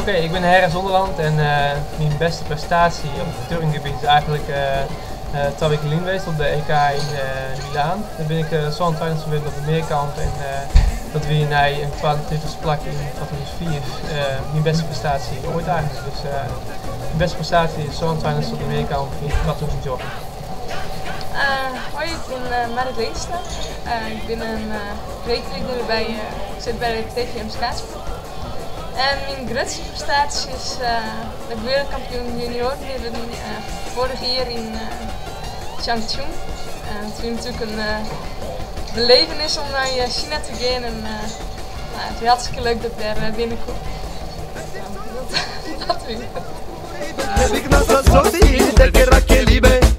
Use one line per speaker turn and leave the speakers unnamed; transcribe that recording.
Oké, ik bin Herre Zonderland en myn bêste prestaasje op it turngebiet is eigentlik twa wiken lyn west op de EK yn Milaan. Dêr bin ik 27e wurden op de mearkamp en dat wie nei in 32e plak yn 2005 myn bêste prestaasje oait eigentlik. Dus myn bêste prestaasje is 27e op de mearkamp yn 2009.
Hoi, ik bin Marit Leenstra. Ik bin in reedrider by, ik sit by de TVM Skaatsploech. En myn grutste prestaasje is dat ik wereldkampioen junioaren bin wurden foarich jier yn Changchun. It wie natuerlik in belevenis om nei Sina te gean en it wie hartstikke leuk dat ik dêr winne koe. Dat wie it.